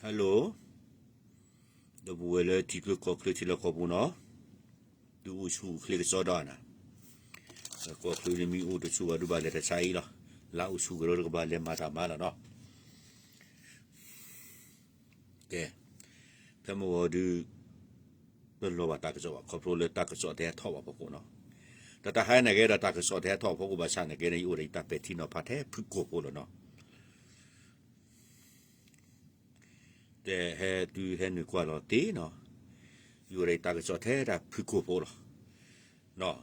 Hello, ဒီပုၢ်ဝဲၢ်လၢထံချၢကီၢ်ချၢထံလီၢ်ကီၢ်ပူၤနီၤ, သုအိၣ်ဆူၣ်အိၣ်ချ့ကစီဒီဧါနၤ, ကီၢ်ချၢန့ၣ်မ့ၢ်အိၣ်တဆူၣ်ဘၣ်ဒိဘၣ်လဲၤတၢ်ဆါအံၤလီၤ, လၢအိၣ်ဆူၣ်ကရၢတကဘၣ်လဲၤမၤတၢ်မၤလီၤနီၤ. ကဲ, ဖဲမုၢ်ဂီၤဒုး တလီၤဘၣ်တၢ်ကစီၣ်ဘၣ်, ခီဖျိလၢတၢ်ကစီၣ်တဟဲထီၣ်ဘၣ်ဖီခိၣ်နီၤ. ဒီးတဟါညါန့ၣ်ကဲဒီးတၢ်ကစီၣ်တဟဲထီၣ်ဖီခိၣ်ဘၣ်ဆၣ်န့ၣ်ကဲန့ၣ် ယအိၣ်ဒီးယတၢ်ပဲာ်ထံနီၤဖးထဲဖုၣ်ကိာ်ဖိလီၤနီၤ. တဲဟဲတုၤဟဲနုာ်ကွၢ်လီၤတ့ၢ်နီၤ, ယအိၣ်ဒီးယတၢ်ကစီၣ်ထဲဒၣ်ဖုၣ်ကိာ်ဖိလီၤ.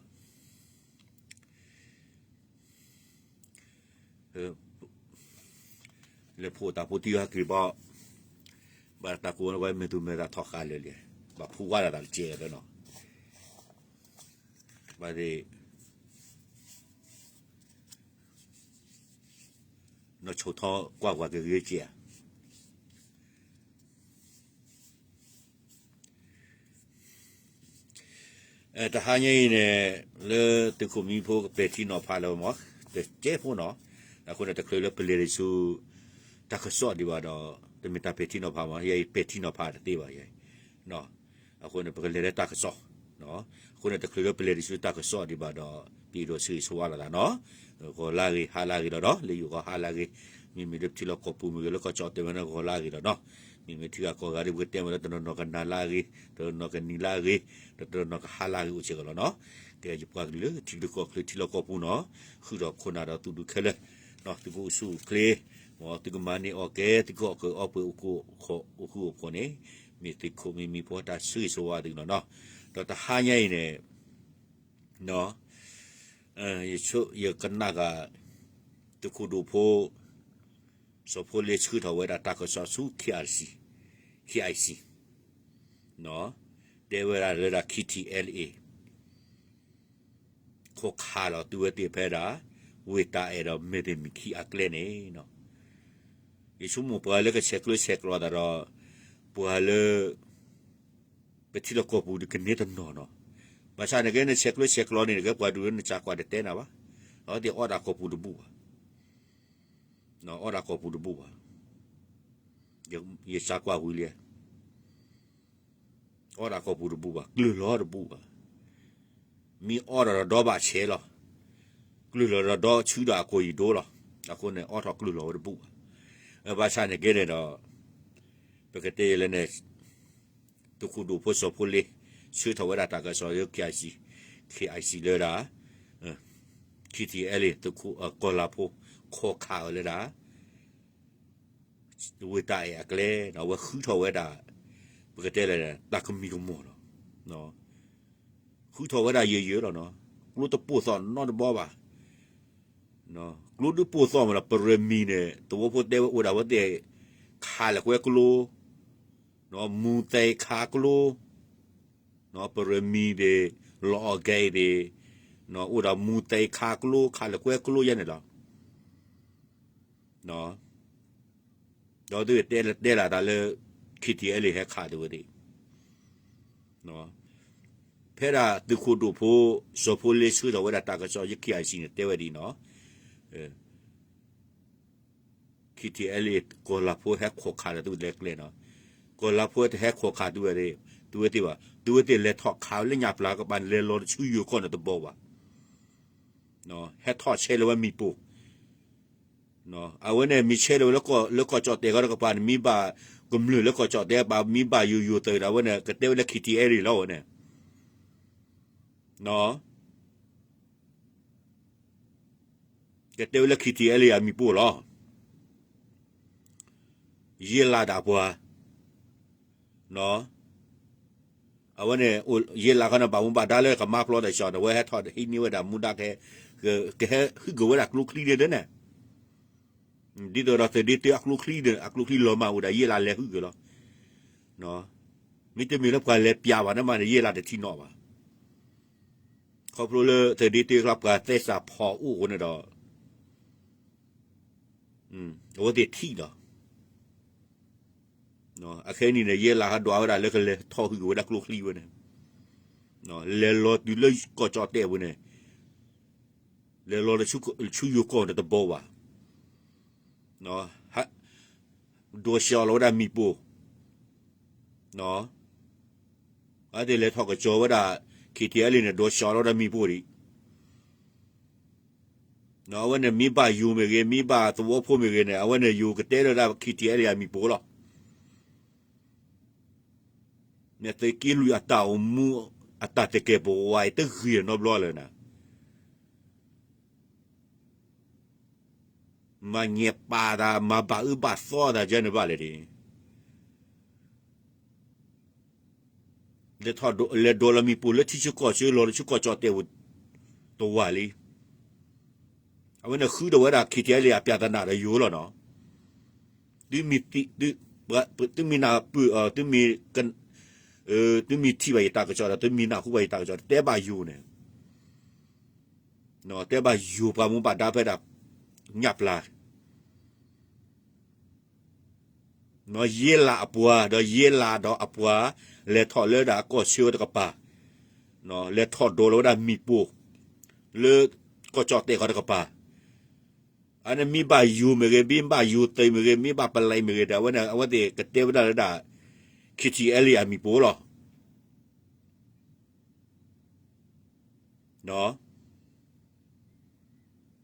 လဲၤဖှိၣ်တၢ်ဖိတံၢ်ဟဲက့ၤဘၣ်, ဘၣ်တၢ်ကိးဝဲမ့ၢ်သူၣ်မ့ၢ်သးထီၣ်ဃာ်လၢာ်လံ, ဘၣ်ဖှူဝဲဒၣ်တၢ်တကဲးလၢနီၤ, ဘၣ်သ့ၣ် နီၢ်ဆိၣ်ထီၣ်ကွၢ်ပှၤကဂ့ၤကဲးဧါ. တဟါညါအံၤန့ၣ် လၢသုးခိၣ်မံဖိကပဲာ်ထံနီၤဖးလၢမ့ၢ် တကဲဖိနီၤ, အဃိန့ၣ် တချုးလၢပလဲၤတဆူ တၢ်ကစီၣ်ဒံးဘၣ်ဒီး တမ့ၢ်တၢ်ပဲာ်ထံနီၤဖးမ့ၢ် ယအံၤပဲာ်ထံနီၤဖးတသ့ဘၣ်ယဲ အဃိန့ၣ် ပကလဲၤလၢတၢ်ကစီၣ်, အဃိန့ၣ် တချုးလၢပလဲၤတဆူတၢ်ကစီၣ်ဒံးဘၣ်ဒီး ပအဲၣ်ဒိးဆၢဂ့ၤဆၢဝါလိာ်သးနီၤ, ဂီၤလၢဂ့ၤ ဟါလၢဂ့ၤလီၤဒီး လၢယိၤကီၢ်ဟါလၢဂ့ၤ, မ့မ့ၢ်လၢပထံလီၢ်ကီၢ်ပူၤမ့ၢ်ဂ့ၤ လၢကီၢ်ကၠီၣ်တဲာ်ဝဲန့ၣ်ဂီၤလၢဂ့ၤလီၤနီၤ, မ့မ့ၢ်ထံဂၤကီၢ်ဂၤဒ်ပကတဲမ့ၢ်လၢတနီၤနီၤကနၤလၢဂ့ၤ, တနီၤနီၤကနံၤလၢဂ့ၤ, ဒီးတနီၤနီၤကဟါလၢဂ့ၤအိၣ်စ့ၢ်ကီးလီၤနီၤ. ကဲ ယပှၤကလုာ်လၢထံချၢကီၢ်ချၢထံလီၢ်ကီၢ်ပူၤနီၤ, ဃုာ်ဒီးခိၣ်နၢ်ဒီးသူၣ်ဒူခဲလၢာ်, သုကအိၣ်ဆူၣ်အိၣ်ချ့, မ်သုကမၤန့ၢ်အီၣ်ကဲ သုကအီၣ်ကၢအီပှဲၤအိၣ်ဃူအိၣ်ဖိးန့ၣ်, မ့ၢ်သုးခိၣ်မံမံဖိတၢ်ဆၢဂ့ၤဆၢဝါသုလီၤနီၤ. ဒီးတဟါညါအံၤန့ၣ် ယကနၣ်ဂၤ သုးခိၣ်ဒိၣ်ဖိ စီၤဖိလ့ဆှၢထီၣ်ဝဲဒၣ်တၢ်ကစီၣ်ဆူ KIC, KIC, တဲဝဲဒၣ်လၢဒၣ် KTLA ခိးခးလီၤသုဝဲသ့ၣ်ဖဲဒၣ် ဝ့ၢ်တၢ်အဲၣ်ဒီးမဲာ်သ့ၣ်မံၤခံအကျဲန့ၣ်နီၤ. ယဆိကမိၣ်ပှၤလၢကဆဲးကျၢဆဲးကျိးသးဒီး ပှၤလၢ ပထံလီၢ်ကီၢ်ပူၤတကန့ၢ်တနီၤနီၤ, ဘၣ်ဆၣ်န့ၣ်ကဲန့ၣ် ဆဲးကျၢဆဲးကျိးန့ၣ် နကဲပှၤဒုးလၢနစၢ်ကွၢ်တတဲနၤဘၣ်, အဝဲသ့ၣ်အီၣ်တၢ်ကီၢ်ပူၤတဘူၣ်ဘၣ်, အီၣ်တၢ်ကီၢ်ပူၤတဘူၣ်ဘၣ်, ယစၢ်ကွၢ်ဝံၤလံ အီၣ်တၢ်ကီၢ်ပူၤတဘူၣ်ဘၣ်, ကျၢၢ်လီၤတဘူၣ်ဘၣ်, မ့ၢ်အီၣ်ဒီးဒီဘၣ်ဆဲးလီၤ, ကျၢၢ်လီၤဒီးဒီဆူဒီးအကိာ်ယံၤဒိလီၤ, အဃိန့ၣ် အီၣ်ထီၣ်ကျၢၢ်လီၤဝဲတဘူၣ်ဘၣ်, ဘၣ်ဆၣ်န့ၣ်ကဲန့ၣ်ဒီး ပကတဲယဲလၢန့ၣ် သုးခိၣ်ဒိၣ်ဖိစီၤဖိလ့ ဆှၢထီၣ်ဝဲဒၣ်တၢ်ကစီၣ်လၢ KIC, KIC လၢဒၣ် KTLA သုးခိၣ် ကီၢ်လၤဖိ ခိးခးအီၤလၢဒၣ် ဝ့ၢ်တၢ်အဲၣ်အကျဲဒီး အဝဲဃုထီၣ်ဝဲဒၣ် ပကတဲလဲၣ် တၢ်ကမံၤကမီၤလီၤ. ဃုထီၣ်ဝဲဒၣ်ယဲၢ်ယဲၢ်လီၤနီၤ, ကျိတပိၢ်သီၣ်နီတဘီဘၣ်, ကျိဒုးပိၢ်သီၣ်မးလီၤ. ပရၢမံၤန့ၣ် သဝီဖိတဲဝဲအိၣ်ဒၣ်ဝဲသ့ၣ် ခးလၢကွဲကျိ, မူသဲခးကျိ, ပရၢမံၤသ့ၣ်, လီအီၣ်ကဲသ့ၣ်, အိၣ်ဒီးမူသဲခးကျိ ခးလၢကွဲကျိယဲန့ၣ်လီၤ. ဒီးသုတဲလၢတဲလၢတၢ်လၢ KTLA ဟဲခးသုဝဲသ့ၣ်, ဖဲဒၣ်သုးခိၣ်ဒိၣ်ဖိ စီၤဖိလ့ဆှၢထီၣ်ဝဲဒၣ်တၢ်ကစီၣ်ယ KIC န့ၣ် တဲဝဲဒ်အံၤနီၤ, KTLA ကီၢ်လၤဖိဟဲခိးခးဒီးသုဝဲလဲၤကျဲနီၤ, ကီၢ်လၤဖိတဟဲခိးခးသုဝဲသ့ၣ်, သုဝဲသ့ၣ်ဘၣ်, သုဝဲသ့ၣ်လဲၤထီၣ်ခးဝဲလၢညၣ်ပျၢ်ကပၤန့ၣ် လဲၤလီၤတဆူယိၤကီၢ်န့ၣ်တဘီဘၣ် ဟဲထီၣ်ဆဲးလၢၤဝဲမ့ၣ်ပိၢ်, အဝဲန့ၣ်မ့ၢ်ဆဲးလၢၤဝဲလၢကီၢ်ကၠီၣ်တဲာ်ဂီၢ်တကပၤန့ၣ် မ့ၢ်ဘၣ်ကမျၢၢ်လၢကီၢ်ကၠီၣ်တဲာ်ကပၤ မ့ၢ်ဘၣ်ယိၤယိၤသုးဒီး အဝဲန့ၣ် ကတဲဝဲလၢ KTLA လီၤဝဲန့ၣ် ကတဲဝဲလၢ KTLA အမ့ၣ်ပိၢ်လီၤ. ယဲၢ်လးဒၣ်ပှၤ, အဝဲန့ၣ် ယဲၢ်လးခီန့ၣ် ဘၣ်မူဘၣ်ဒါလၢကမါဖျီတၢ်ဆှီန့ၣ် အဝဲဟဲထီၣ်ဟံးန့ၢ်ဝဲဒၣ်မူဒါကဟဲ, ကဟဲဟုၣ်က့ၤဝဲဒၣ်ကျိချံန့ၣ်ဒ်န့ၣ်, ဒ်သိးဒီးသုးဒ့တၢအကျိချံန့ၣ် အကျိချံလီၤမၢ်အိၣ်ဒၣ်ယဲၢ်လးလဲၤဟုၣ်က့ၤလီၤ. မ့တမ့ၢ်လၢပှၤလဲၤပျၢ်ဘၣ်န့ၣ်မးန့ၣ် ယဲၢ်လးတထံၣ်နီၣ်ဘၣ်. ခီဖျိလၢသုးဒ့တၢကျါပှၤသဲစးဖီအိၣ်အဃိန့ၣ်ဒီး အဝဲသ့ၣ်ထံၣ်လီၤ. အခဲအံၤန့ၣ် ယဲၢ်လးဟးဒွးဝဲဒၣ်လၢကလဲၤထီၣ်ဟုၣ်က့ၤဝဲဒၣ်ကျိချံဝဲန့ၣ်, လဲၤလီၤတုၤလၢကီၢ်ကၠီၣ်တဲာ်ဝဲန့ၣ်, လဲၤလီၤလၢဆူယိၤကီၢ်န့ၣ်တဘီဘၣ်. ဒိးဆှီလီၤဝဲဒၣ်မ့ၣ်ပိၢ်, အဝဲသ့ၣ်လဲၤထီၣ်ကစီၤဝဲဒၣ် ခံထံအဲလ့ၣ်န့ၣ် ဒိးစှၤလီၤဝဲဒၣ်မ့ၣ်ပိၢ်ဒံး, အဝဲန့ၣ်မ့ၢ်ဘၣ်ယိၤမ့ၢ်ဂ့ၤ မ့ၢ်ဘၣ်သဝီဖိမ့ၢ်ဂ့ၤန့ၣ် အဝဲန့ၣ်ယိၤကတဲလၢဒၣ် ခံထံအဲလ့ၣ် အမံၤပိၢ်လီၤ. န့ၣ်သုးက့လွံၢ်အတၢ်အိၣ်မူ အတၢ်တကဲာ်ပဝးအံၤတဂ့ၤနီတဘျီလၢၤနၤ, မၤညဲၣ်ပာ်တၢ် မၤဘၣ်အၢဘၣ်သီတၢ်ယဲန့ၣ်ဘၣ်လဲၣ်ဒ် လဲၤဒိးလီၤမ့ၣ်ပိၢ်လၢထံဆၢကီၢ်ဆၢ လီၤလၢထံဆၢကီၢ်ကၠီၣ်တဲာ်အိၣ်တဝာ်လံ. အဝဲန့ၣ်ဃုထီၣ်ဝဲဒၣ် ခံထံအဲလ့ၣ် အပြဿနာဒီးယိၤလီၤနီၤ. သုမ့ၢ်နၢ်ပၢၢ် သုမ့ၢ် သုမ့ၢ်ထံၣ်ဘၣ်ယတၢ်ကစီၣ်ဒီး သုမ့ၢ်နၢ်ဟူဘၣ်ယတၢ်ကစီၣ်ဒီး တဲဘၣ်ယိၤန့ၣ် တဲဘၣ်ယိၤပှၤမူဘၣ်ဒါဖဲဒၣ် ညၣ်ပျၢ် ယ့လးအပှၤ ဒီးယ့လးဒီးအပှၤ လဲၤထီၣ်လၢဒၣ်ကီၢ်ဆၢဝဲတကပၤ, လဲၤထီၣ်ဒိးလီၤဝဲဒၣ်မ့ၣ်ပိၢ် လၢကီၢ်ကၠီၣ်တဲာ်ဃီတကပၤ, အန့ၣ်မ့ၢ်ဘၣ်ယိၤမ့ၢ်ဂ့ၤ မ့ၢ်ဘၣ်ယိၤသုးမ့ၢ်ဂ့ၤ မ့ၢ်ဘၣ်ပလဲၤမ့ၢ်ဂ့ၤဒီး အဝဲန့ၣ် အဝဲသ့ၣ်ကတဲဝဲဒၣ်လၢဒၣ် ခံထံအဲလ့ၣ် အမံၤပိၢ်လီၤ.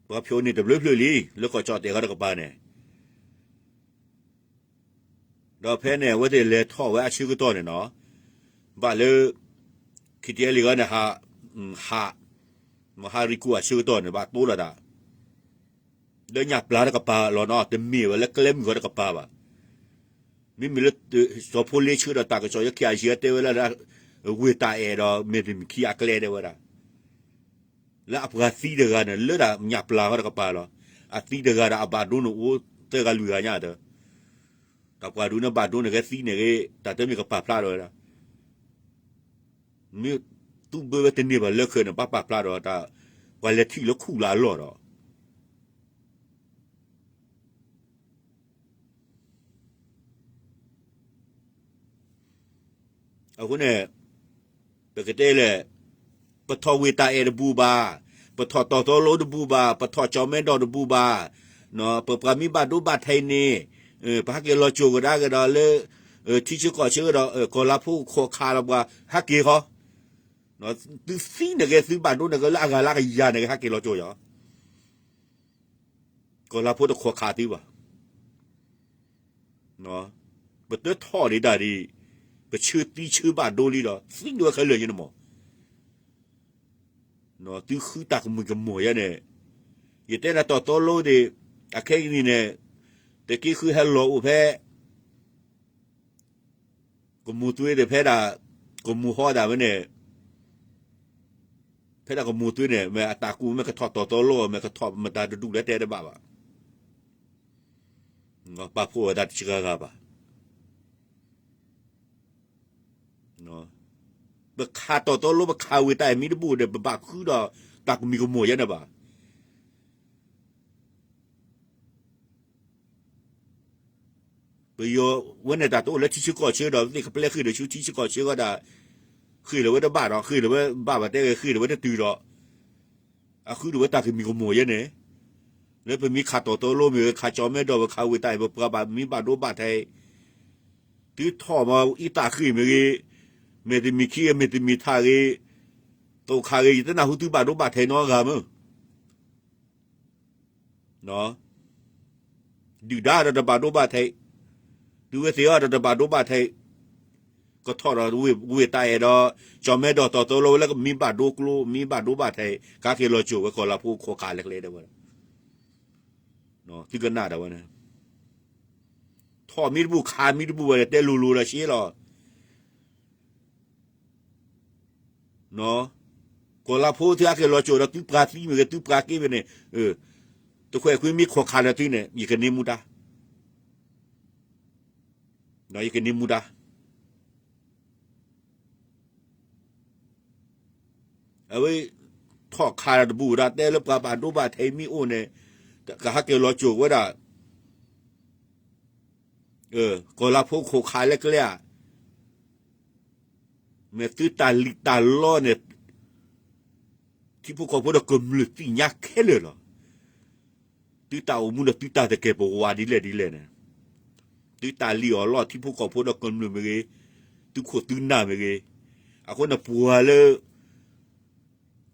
ပှၤဖျိးန့ၢ်တဘျုးဖျၢၣ်လံ လၢကီၢ်ကၠီၣ်တဲာ်ဃီတကပၤန့ၣ်, ဒီးဖဲန့ၣ် အဝဲသ့ၣ်လဲၤထီၣ်ဝဲအဆၢကတီၢ်န့ၣ်နီၤ, ဘၣ်လၢ ခံထံအဲလ့ၣ် ဂၤန့ၣ် ဟး ဟး မဟါရံကိၣ်အဆၢကတီၢ်န့ၣ် ဘၣ်တိၢ်ဒီးတၢ် လၢညၣ်ပျၢ်တကပၤလီၤနီၤ, တမ့ၢ်ဝဲလၢကျဲမုၢ်ဂီၤတကပၤဘၣ်. မ့မ့ၢ်လၢ စီၤဖိလ့ဆှၢဒီးတၢ်ကစီၣ် ယခံဂၤဆံးတဲဝဲလၢ ဝ့ၢ်တၢ်အဲၣ်ဒီး မဲၢ်တမံၤခံအကျဲတဲဝဲဒၣ်, လၢအပှၤသံတဂၤန့ၣ် လၢဒၣ်ညၣ်ပျၢ်ဃီတကပၤလီၤ. အသံတဂၤဒီးအဘၣ်ဒိန့ၣ်အိၣ်သၢဂၤလွံၢ်ဂၤညါဒီး, တၢ်ပှၤဒုးန့ၣ်ဘၣ်ဒိန့ၣ်ဂ့ၤသံန့ၣ်ဂ့ၤ တၢ်တမ့ၢ်ကပာ်ဖျါထီၣ်ဝဲဒၣ် မ့ၢ်သူၣ်ဘၢဝဲတန့ၢ်ဘၣ်လၢခဲန့ၣ် ဘၣ်ပာ်ဖျါဒီးတၢ် ပှၤလဲၤထံၣ်လၢခူၣ်လၢအလီၢ်ဒီး အဃိန့ၣ် ပကတဲလဲၣ်, ပထီၣ်ဝ့ၢ်တၢ်အဲၣ်တဘူၣ်ဘၣ်, ပထီၣ်တီၤသီလိတဘူၣ်ဘၣ်, ပထီၣ်ကၠီၣ်မဲဒီးတဘူၣ်ဘၣ်, ပပှၤမ့ၢ်ဘၣ်ဒိဘၣ်ထံးန့ၣ် ပဟဲက့ၤလီၤစိၤကဒါက့ၤဒီးလၢ ထံဆၢကီၢ်ဆၢဒီး ကီၢ်လၤဖိခိးခးလီၤပှၤ ဟဲက့ၤဃီ, သုသံန့ၣ်ဂ့ၤ သုဘၣ်ဒိန့ၣ်ဂ့ၤ လၢအဂၤလၢအကယၤန့ၣ်ဂ့ၤ ဟဲက့ၤလီၤစိၤယီၤ ကီၢ်လၤဖိတခိးခးသုဘၣ်. ပတထီၣ်ဒံးတၢ်ဒံး, ပဆၢသံဆၢဘၣ်ဒိလံဒီး သံန့ၢ်ဝဲခဲလၢာ်ယဲန့ၣ်မး, သုဃုတၢ်ကမုၢ်ကမီၣ်ယဲန့ၣ်, ယတဲနၤတီၤသီလိသ့ၣ်, အခဲကနံၣ်န့ၣ်, တက့ဃုဟဲလီၤအိၣ်ဖဲ ကမူၤသွ့သ့ၣ်ဖဲဒၣ်, ကမူၤဟီဒၣ်ဝဲန့ၣ်, ဖဲဒၣ်ကမူၤသွ့န့ၣ် မ့ၢ်အတၢ်ကူၣ်မ့ၢ်ကထီၣ်တီၤသီလိ မ့ၢ်ကထီၣ်မတၤတဒူၣ်လၢတဲတဘၣ်ဘၣ်. ပာ်ဖှိၣ်ဝဲဒၣ်တဆံဂၤဂၤဘၣ်. ပခးတီၤသီလိ ပခးဝ့ၢ်တၢ်အဲၣ်မ့ၢ်တဘူၣ်ဒီး ပဘၣ်ဃုဒီးတၢ်ကမုၢ်ကမီၣ်ယဲန့ၣ်ဘၣ်. ပယီၤဝဲန့ၣ် တၢ်တအိၣ်လၢထံဆၢကီၢ်ဆၢဒီး သ့ၣ်ကပျဲဃ့ၢ်ဒီးဆူထံဆၢကီၢ်ဆၢဃီဒၣ်, ဃ့ၢ်လီၤဝဲတဘၣ်ဒီး ဃ့ၢ်လီၤဝဲဘၣ်ဘၣ်တဲဂ့ၤ ဃ့ၢ်လီၤဝဲတတုၤဒီး, အဃုဒၣ်ဝဲတၢ်ကမုၢ်ကမီၣ်ယဲန့ၣ်, လၢပမ့ၢ်ခးတီၤသီလိမ့ၢ်ဂ့ၤ ခးကၠီၣ်မဲဒီး ပခးဝ့ၢ်တၢ်အံၤ ပပှၤဘၣ်မ့ၢ်ဘၣ်ဒိဘၣ်ထံး, သုထီၣ်မၤအံသၣ်ဃ့ၢ်မ့ၢ်ဂ့ၤ, မဲာ်တမံၤခံဂ့ၤ မဲာ်တမံၤထးဂ့ၤ, သိၣ်ခးဂ့ၤ ယတနၢ်ဟူသုဘၣ်ဒိဘၣ်ထံးနီတဂၤမ့ၢ် ဒုၣ်ဒါဒီးတဘၣ်ဒိဘၣ်ထံး, သုဝဲသ့ၣ်အီၤဒီးတဘၣ်ဒိဘၣ်ထံး, ကထီၣ်ဒီးဝ့ၢ်တၢ်အဲၣ်ဒီး ကၠီၣ်မဲဒီးတီၤသီလိဝဲလၢကမ့ၢ်ဘၣ်ဒိကျိ မ့ၢ်ဘၣ်ဒိဘၣ်ထံး ကဟဲက့ၤလီၤစိၤဝဲ ကီၢ်လၤဖိခိးခးလၢကျဲတဲဝဲဒၣ်, သုကနၣ်ဒၣ်ဝဲန့ၣ်, ထီၣ်မ့ၢ်တဘူၣ်ခးမ့ၢ်တဘူၣ်ဝဲ တဲလိၤလိၤဒီးရှဲလီၤ ကီၢ်လၤဖိသုဟဲက့ၤလီၤစိၤဒီး သုပှၤသံမ့ၢ်ဂ့ၤ သုပှၤက့မ့ၢ်န့ၣ်, တခွဲးခွံမ့ၢ်ခိးခးဒီးသုန့ၣ် ယကန့ၢ်မူဒါ, ယကန့ၢ်မူဒါ, အဝဲ ထီၣ်ခးဒီးတဘူၣ်ဒီး တဲလၢပှၤဘၣ်ဒိဘၣ်ထံးမ့ၢ်အိၣ်န့ၣ်, ကဟဲက့ၤလီၤစိၤဝဲဒၣ် ကီၢ်လၤဖိခိးခးလၢကျဲဧါ, မ့ၢ်သုတၢ်လံၣ်တၢ်လီန့ၣ် ထံဖိကီၢ်ဖိဒီးကမျၢၢ်သ့ၣ်ညါခဲလၢာ်လီၤ. သုတၢ်အိၣ်မူဒီးသုတၢ်တကဲာ်ပဝးဒ်လဲၣ်ဒ်လဲၣ်န့ၣ်, သုတၢ်လံၣ်အီၣ်လီၢ်ထံဖိကီၢ်ဖိဒီးကမျၢၢ်မ့ၢ်ဂ့ၤ, သုခိၣ်သုနၢ်မ့ၢ်ဂ့ၤ, အဃိန့ၣ်ပှၤလၢ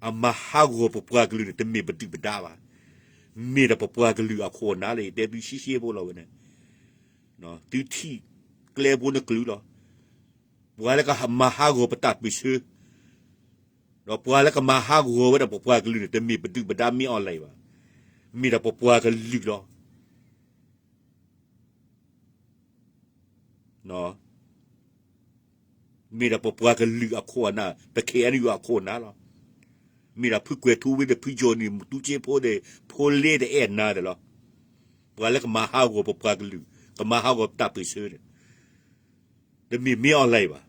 အမၤဟးဂီၤပပှၤကလုာ်န့ၣ် တမ့ၢ်ပဒုၣ်ပဒါဘၣ်, မ့ၢ်ဒၣ်ပပှၤကလုာ်အခိၣ်အနၢ်လၢ ယတဲသုရှဲရှဲဖိလီၤဝဲန့ၣ်, သုထံၣ်ကျဲဖိနကလုာ်လီၤ. ပှၤလၢကမၤဟးဂီၤပတၢ်ပၢၢ်ဆၢ ဒီးပှၤလၢကမၤဟးဂီၤဝဲဒၣ်ပပှၤကလုာ်န့ၣ် တမ့ၢ်ပဒုၣ်ပဒါမ့ၢ်အီၤလဲၣ်ဘၣ်, မ့ၢ်ဒၣ်ပပှၤကလုာ်လီၤ. မ့ၢ်ဒၣ်ပပှၤကလုာ်အခိၣ်အနၢ်, ပ ခ့ၣ်အဲၣ်ယူၣ် အခိၣ်အနၢ်လီၤ. မ့ၢ်ဒၣ်ဖုကွဲၤထူဝ့ဒီး ဖုကၠီၤနံၤ မူတူစ့ဖိဒီး ဖိလ့ဒီးအဲၣ်နၤဒီးလီၤ. ပှၤလၢကမၤဟးဂီၤပပှၤကလုာ်, ကမၤဟးဂီၤပတၢ်ပၢၢ်ဆၢန့ၣ် တမ့ၢ်မ့ၢ်အီၤလဲၣ်ဘၣ်.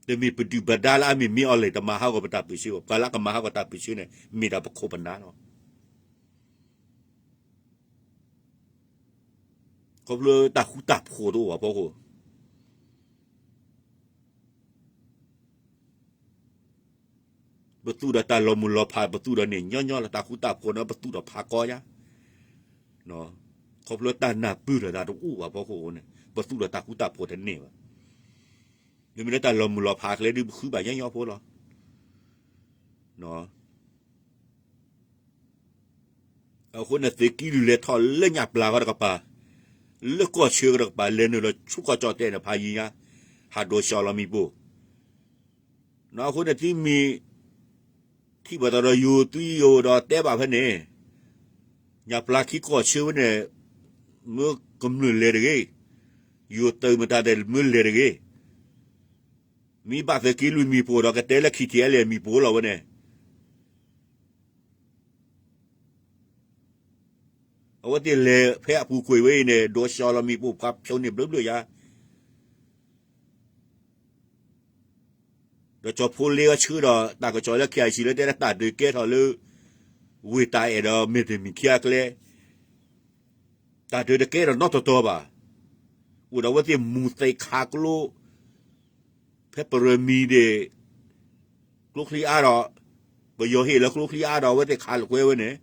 တမ့ၢ်ပဒုၣ်ပဒါလၢအမ့ၢ်မ့ၢ်အီၤလဲၣ် တမၤဟးဂီၤပတၢ်ပၢၢ်ဆၢဘၣ်. ပှၤလၢအကမၤဟးဂီၤတၢ်ပၢၢ်ဆၢန့ၣ် မ့ၢ်ဒၣ်ပခိၣ်ပနၢ်လီၤ. ခီဖျိတၢ်ဃူတၢ်ဖိးတအိၣ်ဘၣ်အဖီခိၣ် ပသူၣ်ဒီးတၢ်လီၤမုၢ်လီၤဖး ပသူၣ်ဒီးန့ၢ်ညီညီလီၤ. တၢ်ဃူတၢ်ဖိးန့ၣ် ပသူၣ်ဒီးဖးကီညါ, ခီဖျိတၢ်နၢ်ပၢၢ်လိာ်သးတအိၣ်ဘၣ်အဖီခိၣ်န့ၣ် ပသူၣ်ဒီးတၢ်ဃူတၢ်ဖိးတန့ၢ်ဘၣ်. မ့မ့ၢ်လၢတၢ်လီၤမုၢ်လီၤဖးကျဲဒုး ပဃုဘၣ်ညီညီဖိလီၤ. အဃိန့ၣ် သုးက့လွံၢ်လဲၤထီၣ်လၢညၣ်ပျၢ်ဃီတကပၤ, လၢကီၢ်ဆၢကဒီးတကပၤ လဲၤနုာ်လီၤဆူကီၢ်ကၠီၣ်တဲာ်န့ၣ် ဖးယံၤညါ, ဟးဒိးဆှီလီၤမ့ၣ်ပိၢ်. အဃိန့ၣ် သုမ့ၢ် ထံၣ်ဘၣ်တၢ်ဒီးယိၤ သုယိၤဒီးတဲဘၣ်ဖဲန့ၣ်, ညၣ်ပျၢ်ခံကီၢ်ဆၢဝဲန့ၣ် မ့ၢ်ကမျၢၢ်လဲၤတဂ့ၤ, ယိၤသုးမတၤဒဲး မ့ၢ်လဲၤတဂ့ၤ. မ့ၢ်ဘၣ်သုးက့လွံၢ်မ့ၣ်ပိၢ်ဒီး ကတဲလၢ ခံထံၣ်အဲလၢ မ့ၣ်ပိၢ်လီၤဝဲန့ၣ်. အဝဲသ့ၣ်လဲၤဖဲအပူၤကွံာ်ဝဲအံၤန့ၣ် ဒိးဆှီလီၤမ့ၣ်ပိၢ် ပှၤဖျိးန့ၢ်ဘျၢဘျၢယါ. ဒီးကၠီဖိလ့အီၤဆှၢဒီး တၢ်ကစီၣ်လၢ ခ့ၣ်အၣ်စံၣ် လၢတဲဒၣ် တၢ်ဒုးကဲထီၣ်လၢ ဝ့ၢ်တၢ်အဲၣ်ဒီး မဲၢ်တမံၤခံအကျဲ, တၢ်ဒုးတကဲထီၣ်နီတတီၤဘၣ်. အိၣ်ဒီးအဝဲသ့ၣ်မူၤသ့ၣ်ခးကျိ ဖဲပရၢမံၤဒၣ် ကျိချံအါဒီး ပယီၤဟ့ၣ်လၢကျိချံအါဒီး အဝဲသ့ၣ်ခးလိာ်ကွဲဝဲန့ၣ်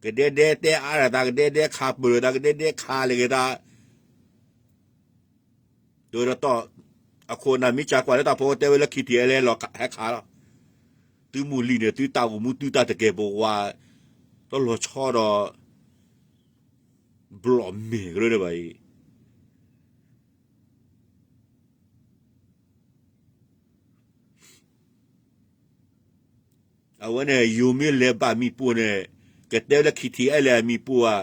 ကဒဲဒဲတဲအါလိာ်သး, ကဒဲဒဲခးပၢၢ်လိာ်သး, ကဒဲဒဲခးလၢာ်က့ၤသး, ဒီးတီၢ် အခိၣ်အနၢ်မ့ၢ်ကကွၢ်လၢတၢ်ဖီတဲဝဲလၢ ခံထံၣ်အဲလၢ လီၤဟဲခးလီၤ. သုမုၢ်လံၤန့ၣ် သုတၢ်အိၣ်မူ သုတၢ်တကဲာ်ပဝး တလီၤဆီဒီး ဘျီၣ်မဲာ်ကရၢတဘၣ်အံၤ. အဝဲန့ၣ် ယိၤမ့ၢ်လဲၤဘၣ်မ့ၣ်ပိၢ်န့ၣ် ကတဲလၢ ခံထံၣ်အဲလၢ အမ့ၣ်ပိၢ်ဧါ,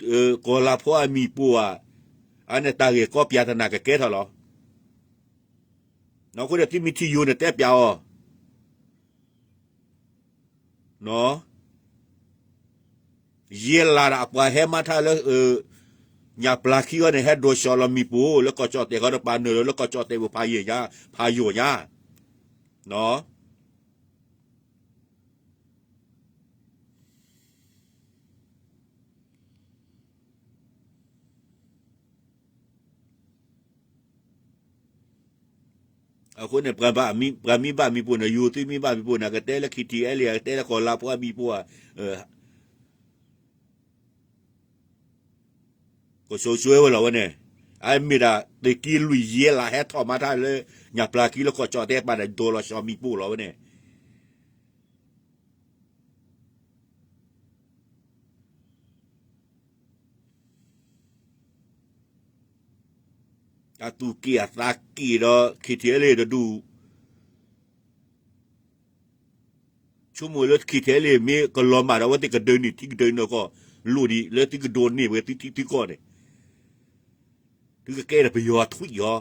ကီၢ်လၤဖိအမ့ၣ်ပိၢ်ဧါ, အန့ၣ်တၢ်ဂ့ၢ်ကီပၠးတနၢ်ကကဲထီၣ်လီၤ. အဃိန့ၣ် သုမ့ၢ်ထံၣ်ယိၤန့ၣ် တဲပၠးအီၤ ယဲလးဒီးအပှၤဟဲမၤထါလၢ ညၣ်ပျၢ်ခံဂီၢ်န့ၣ် ဟဲဒိးဆှီလီၤမ့ၣ်ပိၢ် လၢကီၢ်ကၠီၣ်တဲာ်ဃီတပၤ နုာ်လီၤလၢကီၢ်ကၠီၣ်တဲာ်ပူၤ ဖးယံာ်ညါ, ဖးယိာ်ညါ. အဃိန့ၣ် ပှၤမ့ၢ်ဘၣ်မ့ၣ်ပိၢ်န့ၣ် ယိၤသုမ့ၢ်ဘၣ်မ့ၣ်ပိၢ်န့ၣ် ကတဲလၢ ခံထံၣ်အဲလၢ ကတဲလၢ ကီၢ်လၤဖိအမ့ၣ်ပိၢ်ဧါ, ကဆိၣ်ဆွဲဝဲလီၤဝဲန့ၣ်, အမ့ၢ်ဒၣ် သုးက့လွံၢ်ယဲလးဟဲထီၣ်မၤထါလၢ ညၣ်ပျၢ်ခံလၢကီၢ်ကၠီၣ်တဲာ်ပၤန့ၣ် ဒိးလီၤဆှီမ့ၣ်ပိၢ်လီၤဝဲန့ၣ်. အသူၣ်က့ၣ်အသးက့ၣ်ဒီး ခံထံၣ်အဲလၢတဒူၣ် ဆိကမိၣ်လၢ ခံထံၣ်အဲလၢ မ့ၢ်ကလီၤမၢ်ဒီး အဝဲသ့ၣ်ကဒုးန့ၢ်ထံကဒုးန့ၢ်ကီၢ် လိၣ်ဒံးလၢသုကဒိးန့ၢ်ဝဲသုထံသုကီၢ်န့ၣ်, သုကကဲဒီးပယီၤအထွံၣ်အီၤ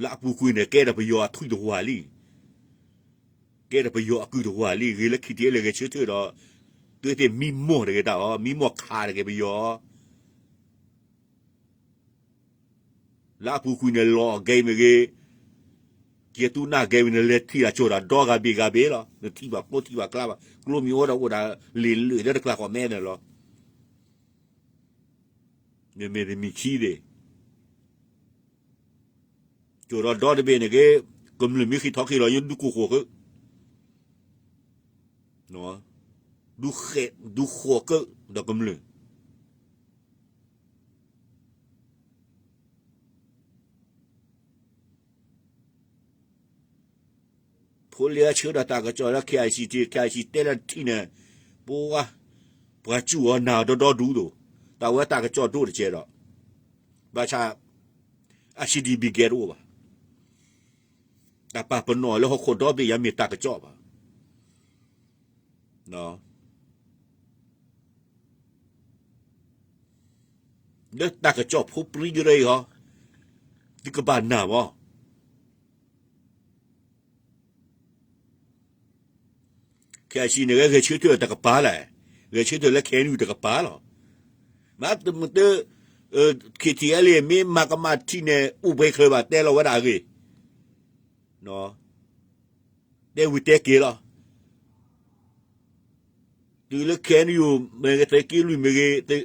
လၢအပူၤကွံာ်န့ၣ် ကဲဒီးပယီၤအထွံၣ်တဝၢလံ, ကဲဒီးပယီၤအကုၢ်တဝၢလံ. ဂ့ၤလၢ ခံထံၣ်အဲလၢ ဂဲၤဆၢထၢၣ်ဒီး သုဝဲသ့ၣ်မံမီၢ်တဂ့ၤတၢ်အီၤ, မံမီၢ်ခးတဂ့ၤပယီၤ လၢအပူၤကွံာ်န့ၣ် လီၤအဂဲၤမ့ၢ်ဂ့ၤ, ကဲသူနၢ်ဂဲၤမ့ၢ်န့ၣ် လဲၤထံၣ်တၢ်ကၠီၣ်တၢ်ဒီဂၤဘ့ၣ်ဂၤဘ့ၣ်လီၤ. နထံၣ်ဘၣ်ကျိထံၣ်ဘၣ်ကျါဘၣ်, ကျိမ့ၢ်အိၣ်ဒီးအိၣ်ဒၣ်လ့ၣ်လၢာ်လၢတကျါဃီမဲန့ၣ်လီၤ. မ့မ့ၢ်တမံၤခံသ့ၣ် ကၠီၣ်ဒီးဒီတဘ့ၣ်န့ၣ်က့ ကမျၢၢ်မ့ၢ်ဃ့ၢ်ထီၣ်ဃ့ၢ်လီၤ ယဒုးကိၢ်ဃိၣ်ဃု, ဒူဃဲး ဒူဃီၤကၢၣ်ဒီးကမျၢၢ် ဖိလ့အဆၢဒီးတၢ်ကစီၣ်လၢ ခ့ၣ်အၣ်စံၣ် ခ့ၣ်အၣ်စံၣ်တဲလၢတထံၣ်န့ၣ်, ပှၤ, ပှၤစူၢ်အီၤနာ်အီၤဒီဒီဒူသိး, တၢ်ဝဲတၢ်ကစီၣ်ဒိၣ်တကဲဒီး, ဘၣ်ဆၣ် အစံၣ်ဒံၣ်ဘံၣ်ကဲတအိၣ်ဘၣ်. တၢ်ပာ်ပနီၣ်လၢဟီၣ်ခိၣ်ဒီဘ့ၣ်ယၤမ့ၢ်တၢ်ကစီၣ်ဘၣ်. လၢတၢ်ကစီၣ်ဖိပြံကရၢအံၤဟီ, သုကဘၣ်နာ်မး. ခ့ၣ်အၣ်စံၣ်န့ၣ် ဂဲၤဆၢထၢၣ်တကပၤလဲၣ်, ဂဲၤဆၢထၢၣ်လၢ ခဲအံၤနုၣ် တကပၤလီၤ. မ့ၢ်တမုာ်တၢ် KTLA မ့ၢ်မၤကမၣ်ထံၣ်န့ၣ် အိၣ်ဘှဲခဲလၢာ်ဘၣ် တဲလီၤဝဲဒၣ်အဂ့ၢ်, တဲဝံၤတဲက့ၤလီၤ. တုၤလၢ ခဲအံၤနုၣ် မ့ၢ်ဂ့ၤ သုးက့လွံၢ်မ့ၢ်ဂ့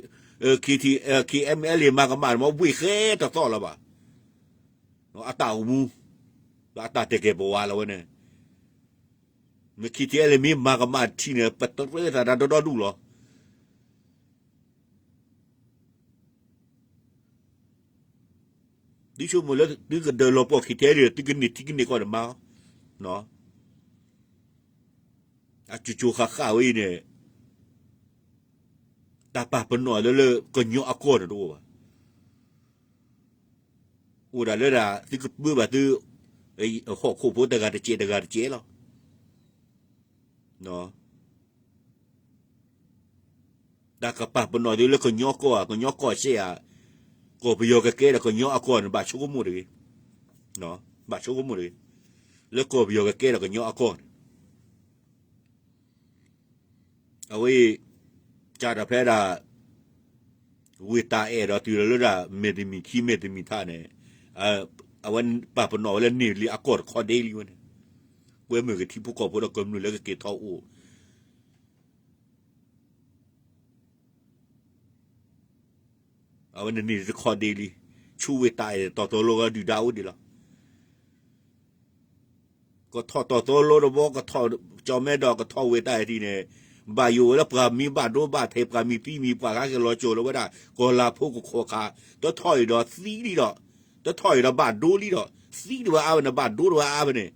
ၤ, KTLA, KNLA မၤကမၣ်န့ၣ် မ့ၢ်ဝံၤဃဲတသီၣ်လၢၤဘၣ်. အတၢ်အိၣ်မူ, အတၢ်တဲာ်ကဲၤပဝးလီၤဝဲန့ၣ်, မ့ၢ် KTLA မ့ၢ်မၤကမၣ်ထံၣ်န့ၣ် ပတရၢသးတၢ်ဒီဒီဒူၣ်လီၤ. သုဆိကမိၣ်လၢသုကဒၢးလီၤပှီၢ် KTLA ဒီး သုကန့ၢ်ထံကန့ၢ်ကီၢ်န့ၣ်မး, အကၠိၤကၠိၤဃၣ်ဃၣ်ဝဲအံၤန့ၣ်, တၢ်ပာ်ပနီၣ်လၢလၢကညီအကီၢ်န့ၣ်တအိၣ်ဘၣ်. အိၣ်ဒၣ်လၢဒၣ် သုကပၢဘၣ်သု ဟီၣ်ခိၣ်ဖိတဂၤတစဲးတဂၤတစဲးလီၤ. တၢ်ကပာ်ပနီၣ်သုလၢကညီကီၢ်ဧါ, ကညီကီၢ်စဲးဧါ, ကီၢ်ပယီၤကကဲဒီးကညီအကီၢ်န့ၣ် ဘၣ်ဆိကမိၣ်တဂ့ၤ, ဘၣ်ဆိကမိၣ်တဂ့ၤ, လၢကီၢ်ပယီၤကကဲဒီးကညီအကီၢ်န့ၣ် အဝဲ ကၢ်တၢ်ဖဲဒၣ် ဝ့ၢ်တၢ်အဲၣ်ဒီးတုၤလီၤလၢဒၣ် မဲာ်တမံၤခံမဲာ်တမံၤထးန့ၣ်, အဝဲပာ်ပနီၣ်ဝဲလၢန့ၢ်လံအကီၢ်တခီဒ့လံဝဲန့ၣ်, ကွဲမုာ်ကထံဖိကီၢ်ဖိဒီးကမျၢၢ်လၢကက့ၤထီၣ်အိၣ် အဝဲန့ၣ်န့ၢ်တခီဒ့လံ, ဆူဝ့ၢ်တၢ်အဲၣ်တီတီလိၤဒုၣ်ဒါအိၣ်ဒံးလီၤ. ကထီၣ်တီတီလိၤတဘီ ကထီၣ်ကၠီၣ်မဲဒီး ကထီၣ်ဝ့ၢ်တၢ်အဲၣ်ထံးန့ၣ်, ဘၣ်ယိၣ်ဝဲလၢပှၤမံၤဘၣ်ဒိဘၣ်ထံး ပှၤမံၤသံမံၤပှၢ် ကဟဲက့ၤလီၤကၠိၤလီၤဝဲဒၣ် ကီၢ်လၤဖိကခီၣ်ခါ, တထီၣ်အံၤဒီးသံလံဒီး, တထီၣ်အံၤဒီးဘၣ်ဒိလံဒီး, သံတဝဲအါဝဲန့ၣ် ဘၣ်ဒိတဝဲအါဝဲန့ၣ်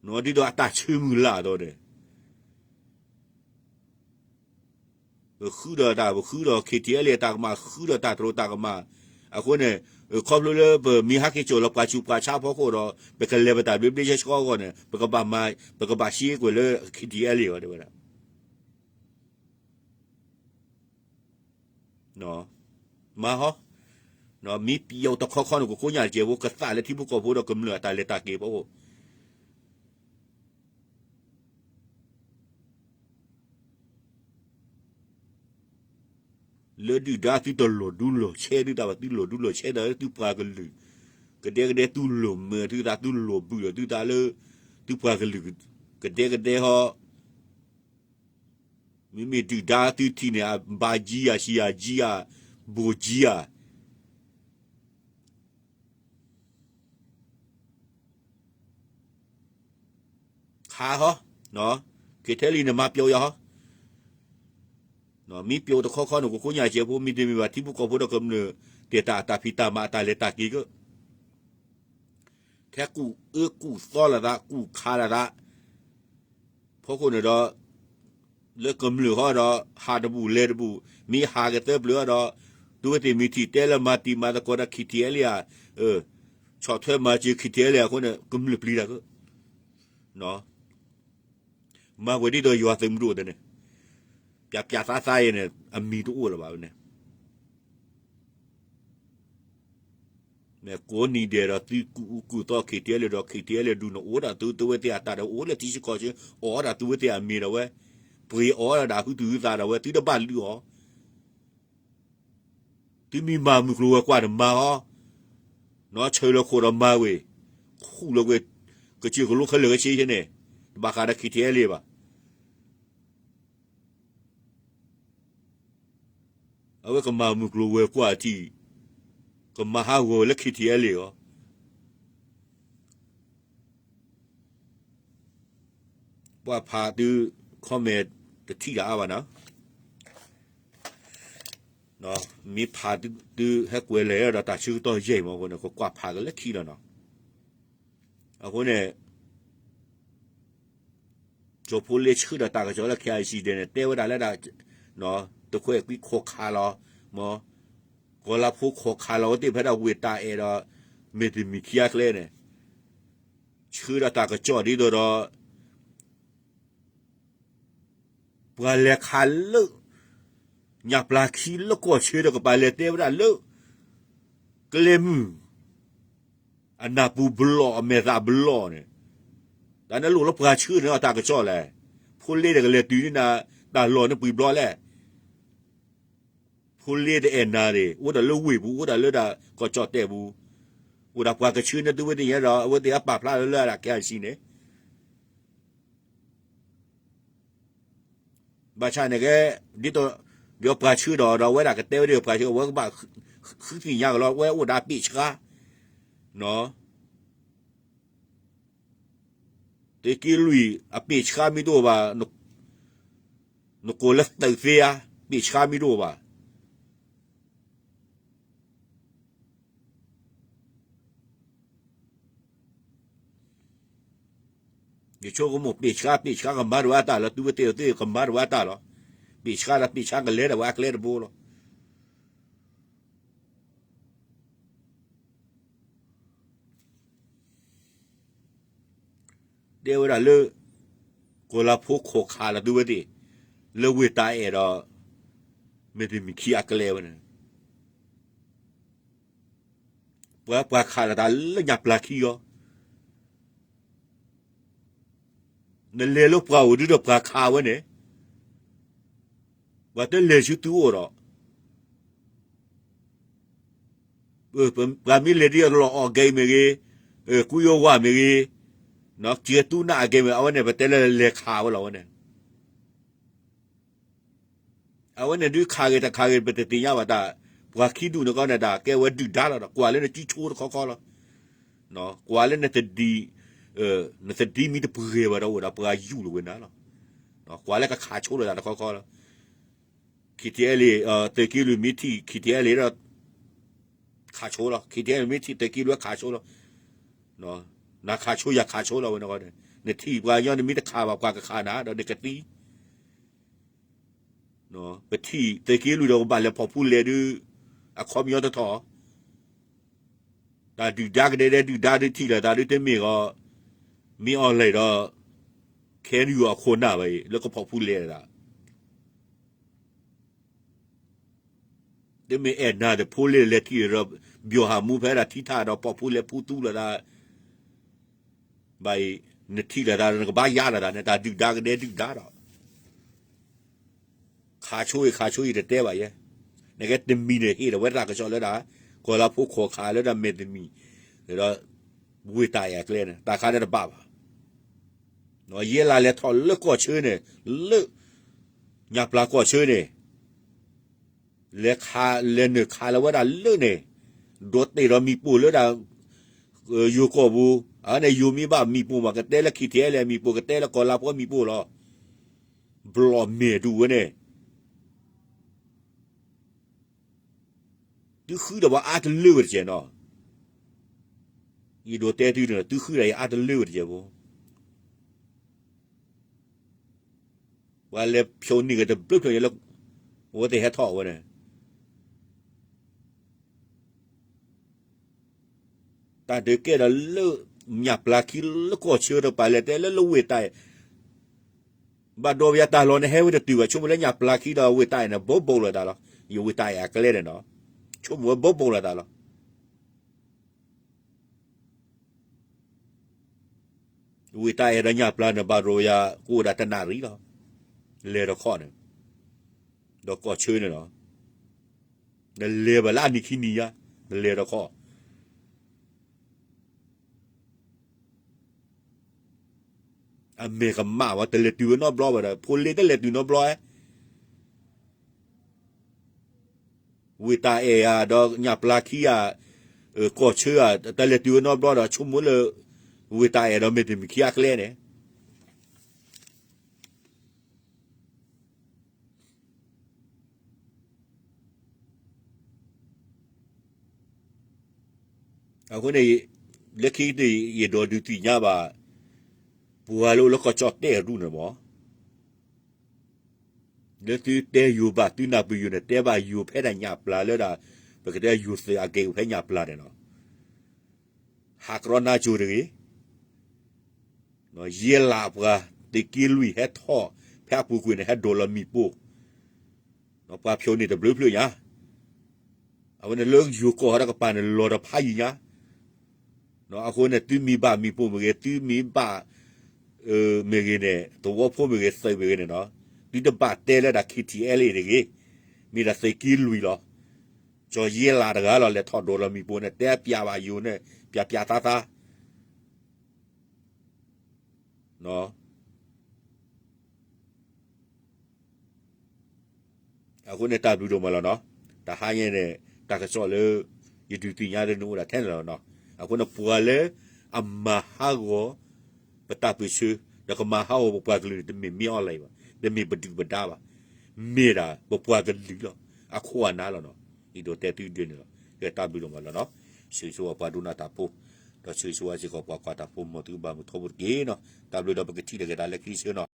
ဒ်သိးအတၢ်ဆၢမုၢ်လၢ်အသိးန့ၣ်, ပဃုဒီးတၢ် ပဃုဒီး KTLA တၢ်ကမၣ် ဃုဒီးတၢ်တရိးတၢ်ကမၣ်, အဃိန့ၣ်, ခီဖျိလၢပမ့ၢ်ဟဲက့ၤကၠိၤလီၤပှၤဆူးပှၤဆါအဖီခိၣ်ဒီး ပကလဲၤပတၢ်ဘျ့ဘျ့ဆှီဆှီအဂီၢ်န့ၣ် ပကဘၣ်မၤ, ပကဘၣ်ရှဲကွံာ်လၢ KTLA အီၤ တဲဝဲဒၣ် မၤဟီ, မ့ၢ်ပယီၤတခီခီန့ၣ် ကကိးညါတကဲးဖိ ကသးလၢထံဖိကီၢ်ဖိဒီးကမျၢၢ်အတၢ်လဲၤတၢ်က့ၤဖီခိၣ် လၢဒုၣ်ဒါသုတလီၤဒူလီၤဆဲးသုသးဘၣ် သုလီၤဒူလီၤဆဲးသးလၢသုပှၤကလုာ်, ကဒဲကဒဲသုလီၤမၢသုသး သုလီၤဘုၣ်ဒီးသုသးလၢ သုပှၤကလုာ်, ကဒဲကဒဲဟီ မ့မ့ၢ်ဒုၣ်ဒါသုထံၣ်န့ၣ် အဘါကၠံယၤ ဆံယၤကၠံယၤ ဘိၣ်ကၠံယၤ ခါဟီ, က့ၤထဲလံန့ၣ် မၤပျီယၤဟီ, မ့ၢ်ပျီတခီခီန့ၣ် ကကိးညါစဲးဖိ မ့တမ့ၢ်ဘၣ် ထံဖိကီၢ်ဖိဒီးကမျၢၢ် တဲာ်တၢ်အတၢ်ဖံးတၢ်မၤအတၢ်လဲၤတၢ်က့ၤကၢ ထဲကူၣ်အၢကူၣ်သီလိာ်သး ကူၣ်ခးလိာ်သး ဖီခိၣ်န့ၣ်ဒီး လၢကမျၢၢ်ဟီဒီး ဟးတဘူၣ်လဲၤတဘူၣ် မ့ၢ်ဟးကသၢပျၢၤဒီး သုဝဲသ့ၣ်မ့ၢ်ထံၣ်တဲလၢမၤတံၤမၤသကိးဒီး ခံထံၣ်အဲလံဧါ, ဆီၣ်ထွဲမၤစၢၤခံထံၣ်အဲလံအဃိန့ၣ် ကမျၢၢ်ပျံၤတၢ်ကၢ မၤဝဲဒ်သိးယွၤသုးမုၢ်ဒိၣ်တဲန့ၣ် ပျးပျးသးသးအံၤန့ၣ် အမံၤတအိၣ်လၢၤဘၣ်ဝဲန့ၣ် မ့ၢ်ကိးနံၤဒဲးဒီး သုကူၣ်အူကူၣ်သီ ခံထံၣ်အဲလံဒီး ခံထံၣ်အဲလံဒုးနအိၣ်ဒီး သုသုဝဲသ့ၣ်အတၢ်ဒီး အိၣ်လၢထံဆၢကီၢ်ဆၢ အီၣ်ဒီးသုဝဲသ့ၣ်အမ့ၤဒီးဝဲ ပှ့ၤအီၣ်ဒီးဟုသူၣ်ဟုသးဒီးဝဲ သုတဘၣ်လုၢ်အီၣ် သုမ့ၢ်မၤမုၢ်ကျိၤဝဲၤကွာ်န့ၣ်မၤအီၤ, နီၢ်ဆၢလၢခိၣ်ဒီးမၤဝဲ, ခူၣ်လၢဝဲ, ကစၢၢ်ကလိခဲလၢာ်ခဲဆ့န့ၣ်, တဘၣ်ဃးဒီးခံထံၣ်အဲလံဘၣ်. အဝဲကမၤမုၢ်ကျိၤဝဲၤကွာ်ထံၣ်, ကမၤဟးဂီၤလၢခံထံၣ်အဲလံအီၤ မ့ၢ် မ့ၢ် ပှၤဖးသု comment တထံၣ်တၢ်အါဘၣ်နီၤ, မ့ၢ်ဖးသုဟဲကွဲးလဲၤဒီးတၢ်ဆၢကတီၢ်ယဲၢ်မးအဃိန့ၣ် ကကွၢ်ဖးကလၢခံလီၤနီၤ. အဃိန့ၣ် ကၠီၤဖိလ့ဆှၢဒီးတၢ်ကစီၣ်လၢ ခ့ၣ်အၣ်စံၣ်ဒဲးန့ၣ် တဲဝဲဒၣ်လၢဒၣ် တခွဲးကွံခိးခးလီၤ, မ့ၢ် ကီၤလါဖိခိးခးလီၤဝဲသ့ၣ်ဖဲဒၣ်ဝ့ၢ်တၢ်အဲၣ်ဒီး မ့ၢ်တမံၤခံအကျဲန့ၣ် ဆှၢဒီးတၢ်ကစီၣ်ဒ်သိးဒီး ပှၤလဲၤခးလၢ ညၣ်ပျၢ်ခံလၢကီၢ်ဆၢဒီးကပၤလဲၤတဲဝဲဒၣ်လၢ ကျဲမုၢ် အနၢ်ပူၤဘျီၣ်အမဲာ်သၣ်ဘျီၣ်န့ၣ်, တၢ်နလိၣ်လၢပှၤဆှၢန့ၣ်အတၢ်ကစီၣ်လဲၣ်, ဖိလ့ဒီးကလဲၤတုၤန့ၣ် တၢ်လီၢ်န့ၣ်ပှံၤဘျီၣ်လဲၣ် ဖိလ့တအဲၣ်နၤန့ၣ် အိၣ်ဒၣ်လၢဝ့ၢ်ပူၤ အိၣ်ဒၣ်လၢဒၣ်ကီၢ်ကၠီၣ်တဲၣ်ပူၤ, အိၣ်ဒၣ်ပှၤကဆှၢန့ၢ်သုဝဲသ့ၣ်ညါဒီး အဝဲသ့ၣ်အပာ်ဖျါလၢလၢအဒၣ် ခ့ၣ်အၣ်စံၣ်န့ၣ် ဘၣ်ဆၣ်န့ၣ်ကဲ ဒ်သိး ဒီးပှၤဆှၢဒီး ဒီးအဝဲဒၣ်ကတဲဝဲဒၣ်ပှၤဆှၢ အဝဲကဘၣ်ဃုသ့ၣ်ညါက့ၤလီၤ အဝဲအိၣ်ဒၣ်ပ့ၢ်ဆှါ သုးက့လွံၢ်အပ့ၢ်ဆှါမ့ၢ်တအိၣ်ဘၣ်, နကိးလၢသုးသ့ဧါ, ပ့ၢ်ဆှါမ့ၢ်တအိၣ်ဘၣ်. ယဆိကမိၣ်ပ့ၢ်ဆှါ ပ့ၢ်ဆှါကမၤတၢ်ဝဲအတၢ်လီၤ, သုဝဲသ့ၣ်သ့ၣ်ကမၤတၢ်ဝဲအတၢ်လီၤ. ပ့ၢ်ဆှါဒီးပ့ၢ်ဆှါကလဲၤဒၣ်ဝဲအကျဲတဘိလီၤ. တဲဝဲဒၣ်လၢ ကီၤလါဖိခိးခးလီၤသုဝဲသ့ၣ် လၢဝ့ၢ်တၢ်အဲၣ်ဒီး မ့ၢ်တမံၤခံအကျဲဝဲန့ၣ် ပှၤ ပှၤခးလီၤတၢ်လၢညၣ်ပျၢ်ခံအီၤ, နလဲၤလၢပှၤအိၣ်ဒုဒီးပှၤခးဝဲန့ၣ်, ပှၤတလဲၤဆူသုအိၣ်ဒီး ပှၤမ့ၢ်လဲၤဒ်အလီၢ်အီၣ်ဂဲၤမ့ၢ်ဂ့ၤ, ကွံယိဝါမ့ၢ်ဂ့ၤ, ကဲတူနၢ်အဂဲၤမ့ၢ် အဝဲန့ၣ် ပတဲလၢလဲၤခးဝဲလီၤဝဲန့ၣ် အဝဲန့ၣ်ဒုးခးဂ့ၤတခးဂ့ၤ ပတသ့ၣ်ညါဘၣ်တၢ်, ပှၤခံဒူၣ်န့ၣ်ကီန့ၣ် တၢ်ကဲဝဲဒုၣ်ဒါလီၤဒီး ကွၢ်လၢနစုဆိတခီခီလီၤ. ကွၢ်လၢနတဒံး, နသဒံမံတပှဲၤဘၣ်ဒီးအိၣ်ဒီး ပှၤယူၢ်လီၤဝဲနၤလီၤ. ကွၢ်လၢကခးဆိလိာ်သးတခီခီလီၤ. ခံထံအဲလ့ၣ်, သုးက့လွံၢ်မ့ၢ်ထံၣ် ခံထံအဲလ့ၣ်ဒီး ခးဆိလီၤ. ခံထံအဲလ့ၣ်မ့ၢ်ထံၣ် သုးက့လွံၢ်ခးဆိလီၤ. နၤခးဆိယၤခးဆိလီၤဝဲန့ၣ်, နထံၣ်ပှၤကညီနမ့ၢ်တခးဘၣ် ပှၤကခးနၤဒီးနကသံ ပထံၣ်သုးက့လွံၢ်ဒီးကဘၣ်လဲၤဖီၣ်ဖူလဲၢ်ဒုး, အခီပညီတထီၣ်, တၢ်ဒုၣ်ဒါကဒဲဒဲဒုၣ်ဒါဒုးထံၣ်လၢၤတၢ်ဒုးတမ့ၢ်ဂီၤ, မ့ၢ်အီၤလဲၣ်ဒီး, ခဲနုာ်အခိၣ်နၢ်ဘၣ်အံၤ လၢကဖီၣ်ဖူလဲၢ်တၢ် တမ့ၢ်အဲၣ်နၤဒီးဖိလ့ၢ်လဲၤထံၣ်ဒီး, ဘျီၣ်ဟးမူဖဲဒၣ်ထံထၣ်ဒီးဖီၣ်ဖူလဲၤဖူသူလီၤသး, ဘၣ်အံၤ, နထံၣ်လၢၤတၢ်ဒီးနကဘၣ်ယါလီၤသးန့ၣ် တၢ်ဒုၣ်ဒါကဒဲဒုၣ်ဒါဒီး ခးဆိအံၤခးဆိအံၤတတဲဘၣ်ယဲ, နကဲတမံၤန့ၣ်ဟ့ၣ်ဒီးဝဲတၢ်ကစီၣ်လၢဒၣ်, ကီၤလါဖိခိးခးလၢဒၣ်မဲာ်တမံၤ, ဒီး, ဝ့ၢ်တၢ်အဲၣ်အကျဲန့ၣ် တၢ်ခါန့ၣ်တဘၣ်ဘၣ် ယဲလၢလဲၤထီၣ်လၢကီၢ်ဆၢန့ၣ်, လၢ, ညၣ်ပျၢ်ကီၢ်ဆၢန့ၣ်, လဲၤခးလဲၤနုာ်ခးလီၤဝဲဒၣ်လၢန့ၣ်, ဒိးတ့ၢ်ဒီးမံၤပိၢ်လၢဒၣ်, ယိၤကီၢ်ပူၤ, အန့ၣ်ယိၤမ့ၢ်ဘၣ်မံၤပိၢ်မး ကတဲလၢခံထံအဲလ့ၣ်မံၤပိၢ် ကတဲလၢကီၤလါဖိမံၤပိၢ်လီၤ. ဘျီၣ်မဲာ်ဒူၣ်ဝဲန့ၣ် သုဃုဒီးပှၤအါတလၢဝဲတကဲးနီၤ, ယဒိးတဲသုန့ၣ် သုဃုဒီးယအါတလၢဝဲတကဲးဖိ, ပှၤလဲၤဖျိးန့ၢ်က့ၤတဘျုးဖျိးညါလၢ, အဝဲသ့ၣ်ဟဲထီၣ်ဝဲန့ၣ် တၢ်ဒုးကဲဒီးလၢ, ညၣ်ပျၢ်ခံလၢကီၢ်ဆၢတပၤလဲၤတဲလၢလၢဝ့ၢ်တၢ်အဲၣ်, ဘၣ်ဒိဘၣ်ယၤတၢ်လီၢ်န့ၣ်ဟဲဝဲတတုၤဘၣ် ဆိကမိၣ်လၢညၣ်ပျၢ်ခံဒီးဝ့ၢ်တၢ်အဲၣ်န့ၣ် ဘိးဘိးလိာ်သးလီၤ. ယဝ့ၢ်တၢ်အဲၣ်အကျဲန့ၣ်နီၤ, ဆိကမိၣ်ဝဲဘိးဘိးလိာ်သးလီၤ. ဝ့ၢ်တၢ်အဲၣ်ဒီးညၣ်ပျၢ်န့ၣ် ဘၣ်ဒိယၤ ကအိၣ်ဒၣ်တနၣ်ရံၣ်လီၤ. လဲၤဒီးခီၣ်န့ၣ်, ဒီးကီၢ်ဆၢန့ၣ်လီၤ. နလဲၤဘၣ်လၢအနံၣ်ခံနံၤယါ, နလဲၤဒီးခီၣ် အမဲာ်ကမၣ်ဝဲ တလဲၤတုၤဝဲနီတဘျီဘၣ်ဒီး ဖိလ့တလဲၤတုၤနီတဘျီဧါ. ဝ့ၢ်တၢ်အဲၣ်ဧါ ဒီးညၣ်ပျၢ်ခံဧါ, ကီၢ်ဆၢဧါ တလဲၤတုၤဝဲနီတဘျီဒီး ဆိကမိၣ်လၢ ဝ့ၢ်တၢ်အဲၣ်ဒီးမဲာ်တမံၤခံအကျဲန့ၣ် အဃိန့ၣ် လၢခံန့ၣ် ယဒိးဒုးသ့ၣ်ညါဘၣ် ပှၤလၢအိၣ်လၢကီၢ်ကၠီၣ်တဲၣ်အဒူၣ်န့ၣ်မး လၢသုတဲယိၤဘၣ် သုနၢ်ပၢၢ်ယိၤန့ၣ် တဲဘၣ်ယိၤဖဲဒၣ်ညၣ်ပျၢ်လၢဒၣ် ပကတဲယိၤသုးအက့ၢ်အိၣ်ဖဲညၣ်ပျၢ်န့ၣ်လီၤ. ဟးကြီနါစိၤတဂ့ၤ, ယဲၢ်လးပှၤ သုးက့လွံၢ်ဟဲထီၣ် ဖဲအပူၤကွံာ်န့ၣ် ဟဲဒိးလီၤမ့ၣ်ပိၢ်, ပှၤဖျိးန့ၢ်တဘျုးဖျၢၣ်ညါ အဝဲန့ၣ်လၢယိၤကီၢ်ဟီဒီးကပၤန့ၣ် လီၤတဖးယံၤညါ. အဃိန့ၣ် သုမ့ၢ်ဘၣ်မ့ၣ်ပိၢ်မ့ၢ်ဂ့ၤ, သုမ့ၢ်ဘၣ် မ့ၢ်ဂ့ၤန့ၣ် သဝီဖိမ့ၢ်ဂ့ၤ သုးမ့ၢ်ဂ့ၤန့ၣ်လီၤ, သုတဘၣ်တဲလၢဒၣ် ခ့ထံအဲလ့ၣ် တဂ့ၤ, မ့ၢ်ဒၣ်သုးက့လွံၢ်လီၤ. ကၠီၤယဲၢ်လးတဂၤလီၤ လဲၤထီၣ်ဒိးလီၤမ့ၣ်ပိၢ်န့ၣ် တဲပျးဘၣ်ယိၤန့ၣ် ပျးပျးသါသါ အဃိန့ၣ် တၢ်ဘျုးဒိၣ်မးလီၤနီၤ. တဟါညါန့ၣ် တၢ်ကစီၣ်လၢ ယဒုးသ့ၣ်ညါလၢနအိၣ်ဒၣ်ထဲန့ၣ်လီၤနီၤ. အဃိန့ၣ် ပှၤလၢအမၤဟးဂီၤ ပတၢ်ပၢၢ်ဆၢ ဒီးကမၤဟးဂီၤပပှၤကလုာ်န့ၣ် တမ့ၢ်မ့ၢ်အီၣ်လဲၣ်ဘၣ်, တမ့ၢ်ပဒုၣ်ပဒါဘၣ်, မ့ၢ်ဒၣ်ပပှၤကလုာ်လီၤ. အခိၣ်အနၢ်လီၤနီၤ. ယဒိးတဲသုဒ်န့ၣ်လီၤ. ကဲတၢ်ဘျုးဒိၣ်မးလီၤနီၤ. ဆၢဂ့ၤဆၢဝါပှၤဒိကနၣ်တၢ်ဖိ ဒီးဆၢဂ့ၤဆၢဝါစ့ၢ်ကီးပှၤကွၢ်တၢ်ဖိ မ်သုကဘၣ်မုာ်ထီဘိတက့ၢ်နီၤ. တၢ်ဘျုးဒီးပကထံၣ်လိာ်က့ၤသးလၢခံဆၢနီၤ.